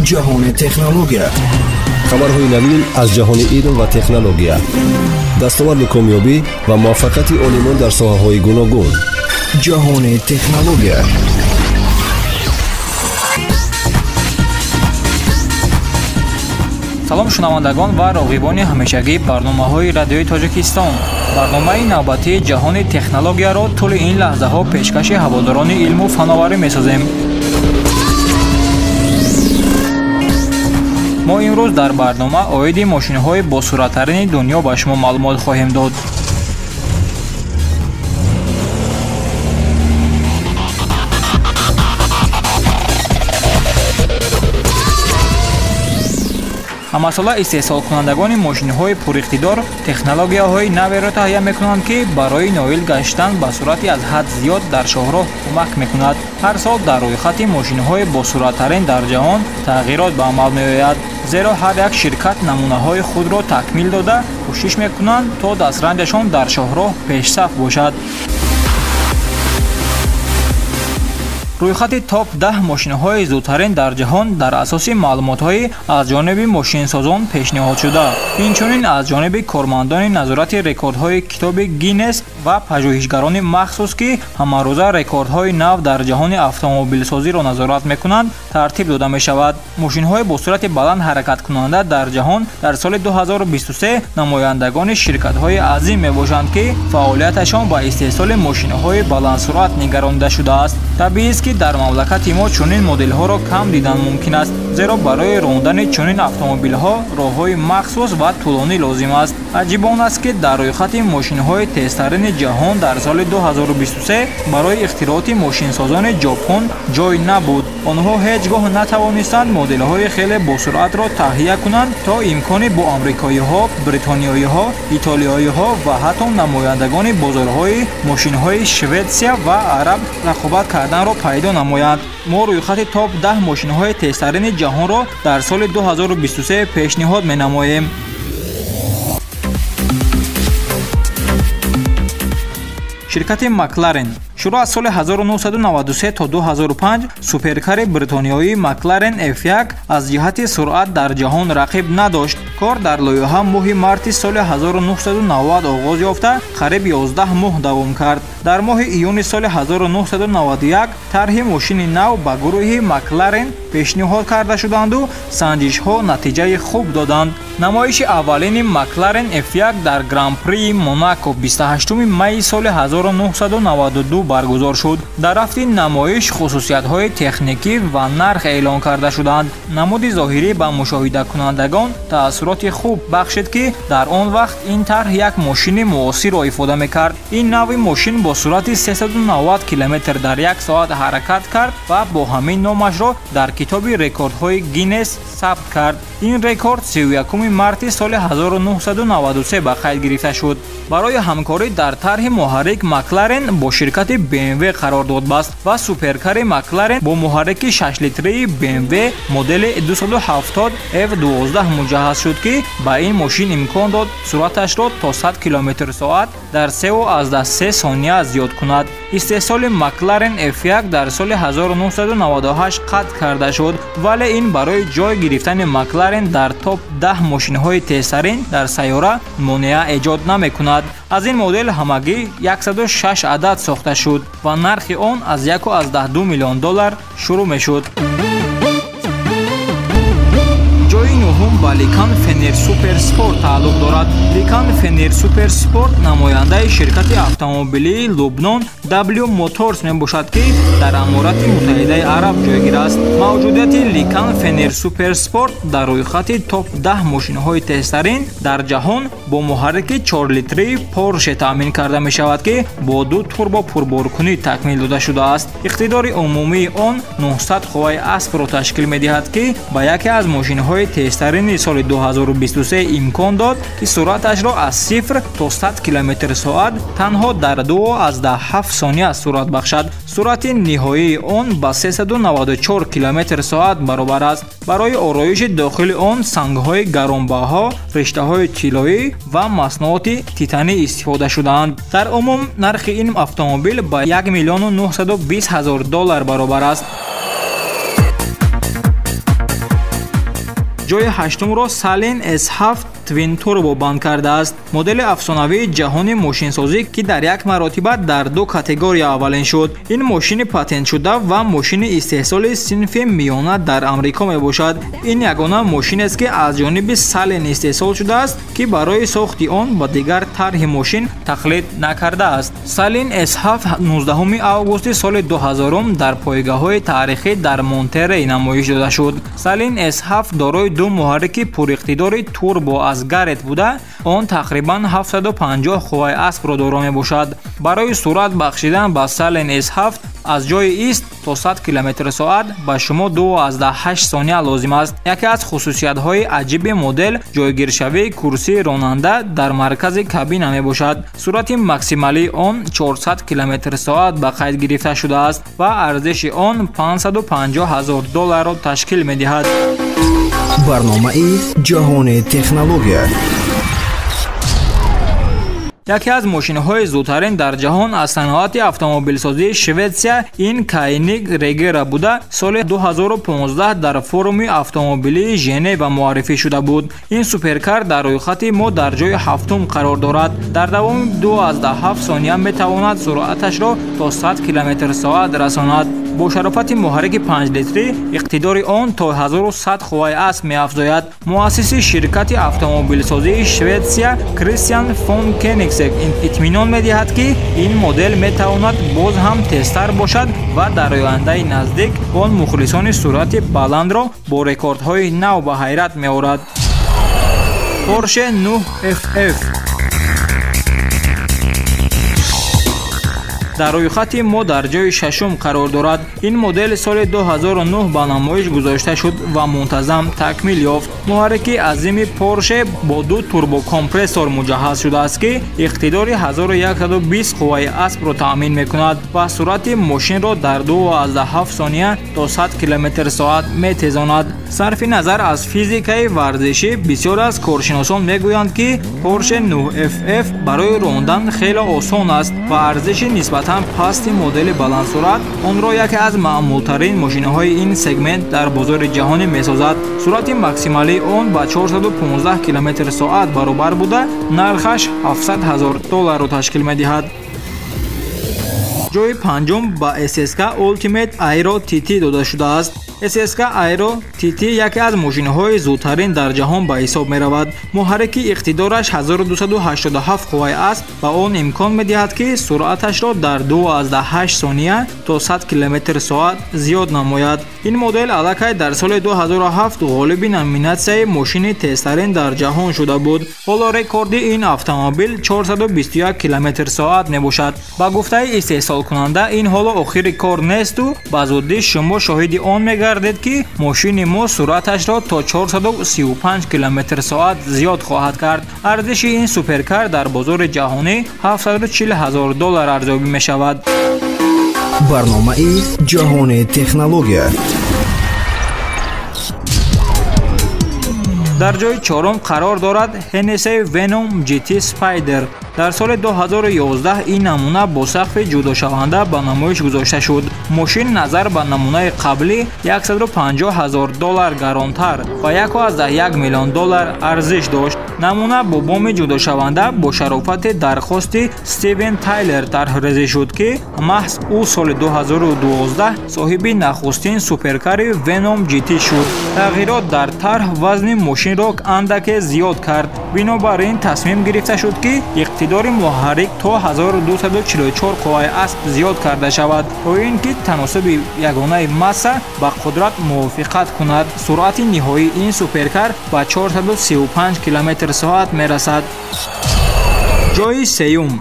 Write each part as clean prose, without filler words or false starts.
Ҷаҳони технология. Хабарҳои навин аз ҷаҳони илм ва технология, дастоварди комёбӣ ва муваффақияти олимон дар соҳаҳои гуногун. Ҷаҳони технология. Салом шунавандагон ва роғибони ҳамешагии барномаҳои радиои Тоҷикистон. Барномаи навбатии ҷаҳони технологияро тӯли ин лаҳзаҳо пешкаши ҳаводорони илму фановарӣ месозем. Мо имрӯз дар барнома оиди мошинҳои босуръаттарини дунё ба шумо маълумот хоҳем дод. Ҳамасола истеҳсолкунандагони мошинҳои пуриқтидор технологияҳои наверо таҳия мекунанд, ки барои ноил гаштан ба суръати аз ҳад зиёд дар шоҳроҳ кӯмак мекунад. Ҳар сол дар рӯйхати мошинҳои босуръаттарин дар ҷаҳон тағйирот ба амал меояд, зеро ҳар як ширкат намунаҳои худро такмил дода кӯшиш мекунанд, то дастранҷашон дар шоҳроҳ пешсаф бошад. Рӯйхати топ 10 мошинҳои зудтарин дар ҷаҳон дар асоси маълумотҳои аз ҷониби мошинсозон пешниҳодшуда, инчунин аз ҷониби кормандони назорати рекордҳои китоби Гиннес ва пажӯҳишгарони махсус, ки ҳамарӯза рекордҳои нав дар ҷаҳони автомобилсозиро назорат мекунанд, тартиб дода мешавад. Мошинҳои бо суръати баланд ҳаракаткунанда дар ҷаҳон дар соли 2023 намояндагони ширкатҳои азим мебошанд, ки фаъолияташон ба истеҳсоли мошинҳои баландсуръат нигаронида шудааст. Табиист, ки дар мамлакати мо чунин моделҳоро кам дидан мумкин аст, зеро барои рондани чунин автомобилҳо роҳҳои махсус ва тӯлонӣ лозим аст. Аҷиб он аст, ки дар рӯйхати мошинҳои тезтарини ҷаҳон дар соли 2023 барои ихтирооти мошинсозони Ҷопон ҷой набуд. Онҳо ҳеҷ гоҳ натавонистанд моделҳои хеле босуръатро таҳия кунанд, то имкони бо амрикоиҳо, бритониёиҳо, итолиёиҳо ва ҳатто намояндагони бозорҳои мошинҳои Шветсия ва араб рақобат карданро пайдо намоянд. Мо рӯйхати топ 10 мошинҳои тезтарини ҷаҳонро дар соли 2023 пешниҳод менамоем. Ширкати Макларен шурӯъ аз соли 1993 то 2005 суперкари бритониёии Макларен F1 аз ҷиҳати суръат дар ҷаҳон рақиб надошт. Кор дар лоиҳа моҳи марти соли 1990 оғоз ёфта, қариб 11 моҳ давом кард. Дар моҳи июни соли 1991 тарҳи мошини нав ба гурӯҳи Макларен пешниҳод карда шуданду санҷишҳо натиҷаи хуб доданд. Намоиши аввалини Макларен F1 дар Гран-прии Монако 28 майи соли 1992 баргузор шуд. Дар рафти намоиш хусусиятҳои техникӣ ва нарх эълон карда шуданд. Намуди зоҳирӣ ба мушоҳидакунандагон таассуроти хуб бахшид, ки дар он вақт ин тарҳ як мошини муосирро ифода мекард. Ин навъи мошин бо суръати 390 км дар як соат ҳаракат кард ва бо ҳамин номашро дар китоби рекордҳои Гиннес сабт кард. Ин рекорд 31 марти соли 1993 ба қайд гирифта шуд. Барои ҳамкорӣ дар тарҳи муҳаррик Макларен бо ширкати BMW қарордод баст ва суперкари Макларен бо муҳаррики 6-литрии BMW модели 270 F12 муҷаҳҳаз шуд, ки ба ин мошин имкон дод суръаташро то 100 км/соат дар 3,3 сония зиёд кунад. Истеҳсоли Макларен F1 дар соли 1998 қатъ карда шуд, вале ин барои ҷой гирифтани Макларен дар топ 10 мошинҳои тезтарин дар сайёра монеа эҷод намекунад. Аз ин модел ҳамагӣ 106 адад сохта шуд ва нархи он аз 1,2 миллион доллар шурӯъ мешуд. Ҷои нуҳум ба Ликан Фенер Супер Спорт тааллуқ дорад. Ликан Фенер Супер Спорт намояндаи ширкати автомобилии Лубнон W Motors мебошад, ки дар Аморати Муттаҳидаи Араб ҷойгир аст. Мавҷудияти Ликан Фенер Супер Спорт дар рӯйхати топ 10 мошинҳои тезтарин дар ҷаҳон бо муҳаррики 4-литрии Порше таъмин карда мешавад, ки бо ду турбо пурборкунӣ такмил дода шудааст. Иқтидори умумии он 900 қувваи аспро ташкил медиҳад, ки ба яке аз мошинҳои тезтарини соли 2023 имкон дод, ки суръаташро аз 0 то 100 км/соат танҳо дар 2,7 сония суръат бахшад. Суръати ниҳоии он ба 394 км/соат баробар аст. Барои ороиши дохили он сангҳои гаронбаҳо, риштаҳои тиллоӣ ва маснуоти титанӣ истифода шудаанд. Дар умум нархи ин автомобил ба 1 920 000 доллар баробар аст. Ҷойи ҳаштумро Saleen S7 Twin Turbo банд кардааст. Модели афсонавии ҷаҳони мошинсозӣ, ки дар як маротиба дар ду категория аввалин шуд. Ин мошини патентшуда ва мошини истеҳсоли синфи миёна дар Амрико мебошад. Ин ягона мошинест, ки аз ҷониби Saleen истеҳсол шудааст, ки барои сохти он ба дигар тарҳи мошин тақлид накардааст. Saleen S7 19 августи соли 2000 дар пойгоҳҳои таърихӣ дар Монтерей намоиш дода шуд. Saleen S7 дорои ду муҳаррики пуриқтидори турбо аз Гаррет буда, он тақрибан 750 қувваи аспро доро мебошад. Барои суръат бахшидан ба Saleen S7 аз ҷойи ист то 100 км/соат ба шумо 2,8 сония лозим аст. Яке аз хусусиятҳои аҷиби модел ҷойгиршавии курсии ронанда дар маркази кабина мебошад. Суръати максималии он 400 км/соат ба қайд гирифта шудааст ва арзиши он 550 000 долларро ташкил медиҳад. Барномаи ҷаҳони технология. Яке аз мошинҳои зудтарин дар ҷаҳон аз саноати автомобилсозии Шветсия ин Koenigsegg Regera буда, соли 2015 дар форуми автомобилии Женева муаррифӣ шуда буд. Ин суперкар дар рӯйхати мо дар ҷойи ҳафтум қарор дорад. Дар давоми 2,7 сония метавонад суръаташро то 100 км/соат расонад. Бо шарофати муҳаррики 5 литрӣ иқтидори он то 1100 қувваи асп меафзояд. Муассиси ширкати автомобилсозии Шветсия Кристиан фон Кенигсег итминон медиҳад, ки ин модел метавонад боз ҳам тезтар бошад ва дар ояндаи наздик он мухлисони суръати баландро бо рекордҳои нав ба ҳайрат меорад. Porsche 9 FF дар рӯйхати мо дар ҷойи шашум қарор дорад. Ин модел соли 2009 ба намоиш гузошта шуд ва мунтазам такмил ёфт. Муҳаррики азими Porsche бо ду турбокомпрессор муҷаҳҳаз шудааст, ки иқтидори 1120 қувваи аспро таъмин мекунад ва суръати мошинро дар 2,7 сония то 100 км/соат метезонад. Сарфи назар аз физикаи варзишӣ, бисёр аз коршиносон мегӯянд, ки Porsche 9 FF барои рондан хеле осон аст ва арзиши нисбатан пасти модели баландсуръат онро яке аз маъмултарин мошинҳои ин сегмент дар бозори ҷаҳонӣ месозад. Суръати максималии он ба 415 км/соат баробар буда, нархаш 700 000 долларро ташкил медиҳад. Ҷойи панҷум ба SSK Ultimate Aero TT дода шудааст. SSK Aero TT яке аз мошинҳои зудтарин дар ҷаҳон ба ҳисоб меравад. Муҳаррики иқтидораш 1287 қувваи асп ба он имкон медиҳад, ки суръаташро дар 2,8 сония то 100 км/соат зиёд намояд. Ин модел аллакай дар соли 2007 ғолиби номинатсияи мошини тезтарин дар ҷаҳон шуда буд. Ҳоло рекорди ин автомобил 421 км/соат мебошад. Ба гуфтаи истеҳсолкунанда, ин ҳоло охири кор несту ба зудӣ шумо шоҳиди он мегардед, ки мошини мо суръаташро то 435 км/соат зиёд хоҳад кард. Арзиши ин суперкар дар бозори ҷаҳонӣ 740 000 доллар арзёбӣ мешавад. Барномаи ҷаҳони технология. Дар ҷойи чорум қарор дорад Hennessey Venom GT Spider. Дар соли 2011 ин намуна бо сақфи ҷудошаванда ба намоиш гузошта шуд. Мошин назар ба намунаи қаблӣ 150 000 доллар гаронтар ва 1,1 миллион доллар арзиш дошт. Намуна бо боми ҷудошаванда бо шарофати дархости Стивен Тайлер тарҳрезӣ шуд, ки маҳз ӯ соли 2012 соҳиби нахустин суперкари Venom GT шуд. Тағйирот дар тарҳ вазни мошинро андаке зиёд кард. Бинобар ин тасмим гирифта шуд, ки иқтидори муҳаррик то 1244 қувваи асп зиёд карда шавад, то ин ки таносуби ягонаи масса ба қудрат мувофиқат кунад. Суръати ниҳоии ин суперкар ба 435 км/соат мерасад. Ҷойи сеюм.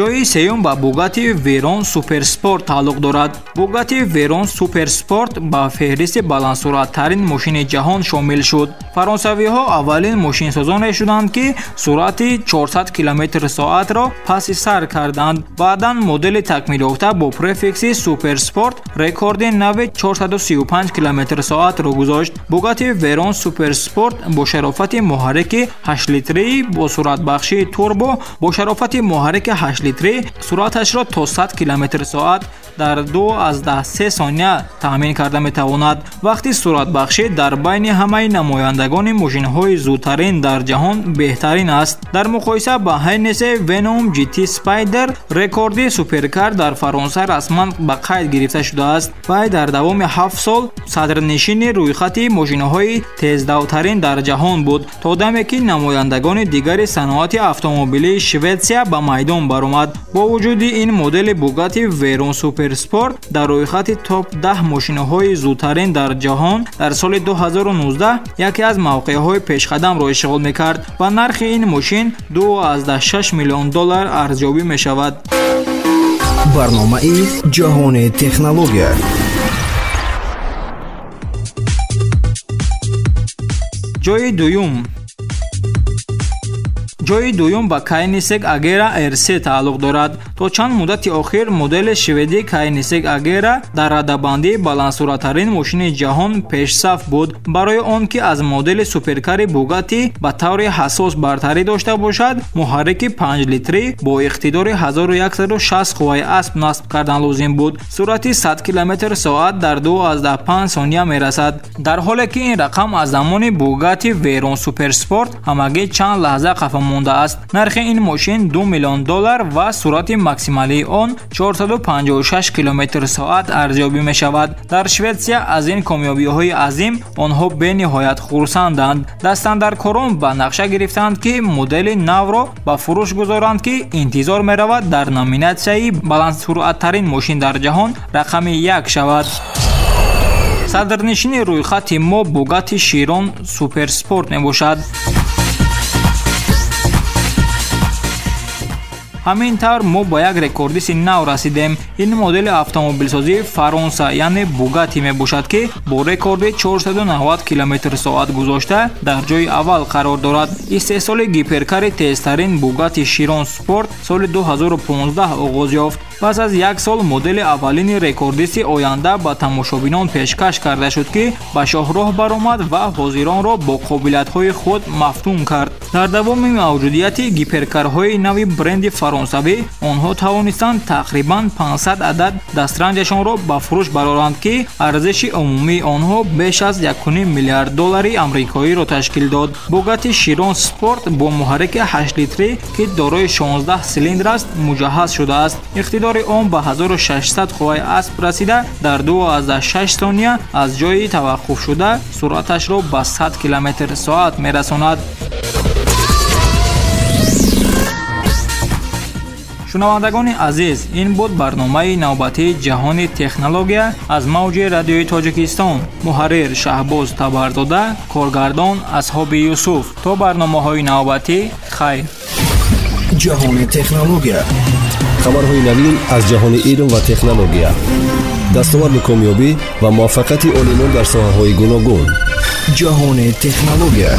Ҷойи сеюм ба Bugatti Veyron Supersport тааллуқ дорад. Bugatti Veyron Supersport ба феҳристи баландсуръаттарин мошини ҷаҳон шомил шуд. Фаронсавиҳо аввалин мошинсозоне шуданд, ки суръати 400 км/соатро паси сар карданд. Баъдан модели такмилёфта бо префикси Supersport рекорди нави 435 км/соатро гузошт. Bugatti Veyron Supersport бо шарофати муҳаррики 8 литрии бо суръатбахшии турбо бо шарофати муҳаррики 8 литрӣ суръаташро то 100 км/соат дар 2,3 сония таъмин карда метавонад. Вақти суръатбахшӣ дар байни ҳамаи намояндагони мошинҳои зудтарин дар ҷаҳон беҳтарин аст. Дар муқоиса ба Hennessey Venom GT Spider, рекорди суперкар дар Фаронса расман ба қайд гирифта шудааст. Вай дар давоми 7 сол садрнишини рӯйхати мошинҳои тездавтарин дар ҷаҳон буд, то даме ки намояндагони дигари саноати автомобилии Шветсия ба майдон баромад. Бо вуҷуди ин, модели Bugatti Veyron Supersport дар рӯйхати топ 10 мошинҳои зудтарин дар ҷаҳон дар соли 2019 яке аз мавқеъҳои пешқадамро ишғол мекард ва нархи ин мошин 2,6 миллион доллар арзёбӣ мешавад. Барномаи ҷаҳони технология. Ҷои дуюм. Ҷои дуюм ба Koenigsegg Agera RC тааллуқ дорад. То чанд муддати охир модели шведии Koenigsegg Agera дар радабандии баландсуръаттарин мошини ҷаҳон пешсаф буд. Барои он ки аз модели суперкари Bugatti ба таври ҳассос бартарӣ дошта бошад, муҳаррики 5-литрӣ бо иқтидори 1160 қувваи асп насб кардан лозим буд. Суръати 100 км/соат дар 2,5 сония мерасад, дар ҳоле ки ин рақам аз замони Bugatti Veyron Supersport ҳамагӣ чанд лаҳза қафо мондааст. Нархи ин мошин 2 миллион доллар ва суръати максималии он 456 км/соат арзёбӣ мешавад. Дар Шветсия аз ин комёбиҳои азим онҳо бениҳоят хурсанданд. Дастандаркорон ба нақша гирифтанд, ки модели навро ба фурӯш гузоранд, ки интизор меравад дар номинатсияи баландсуръаттарин мошин дар ҷаҳон рақами 1 шавад. Садрнишини рӯйхати мо Bugatti Chiron Supersport мебошад. Ҳамин тавр мо ба як рекордиси нав расидем. Ин модели автомобилсозии Фаронса, яъне Бугатти мебошад, ки бо рекорди 490 км/соат гузошта дар ҷои аввал қарор дорад. Истеҳсоли гиперкари тезтарин Бугатти Chiron Sport соли 2015 оғоз ёфт. Пас аз як сол модели аввалини рекордиси оянда ба тамошобинон пешкаш карда шуд, ки ба шоҳроҳ баромад ва ҳозиронро бо қобилиятҳои худ мафтун кард. Дар давоми мавҷудияти гиперкарҳои нави бренди фаронсавӣ онҳо тавонистанд тақрибан 500 адад дастранҷашонро ба фурӯш бароранд, ки арзиши умумии онҳо беш аз 1,5 миллиард доллари амрикоиро ташкил дод. Bugatti Chiron Sport бо муҳаррики 8-литрӣ, ки дорои 16 силиндр аст, муҷаҳҳаз шудааст. Иқтидори он ба 1600 қувваи асп расида, дар 2,6 сония аз ҷои таваққуфшуда суръаташро ба 100 км/соат мерасонад. Шунавандагони азиз, ин буд барномаи навбатии ҷаҳони технология аз мавҷи радиои Тоҷикистон. Муҳаррир Шаҳбоз Табарзода, коргардон Асҳоби Юсуф. То барномаҳои навбатӣ, хайр. Ҷаҳони технология. Хабарҳои навин аз ҷаҳони илм ва технология, дастоварди комёбӣ ва муваффақияти олимон дар соҳаҳои гуногун. Ҷаҳони технология.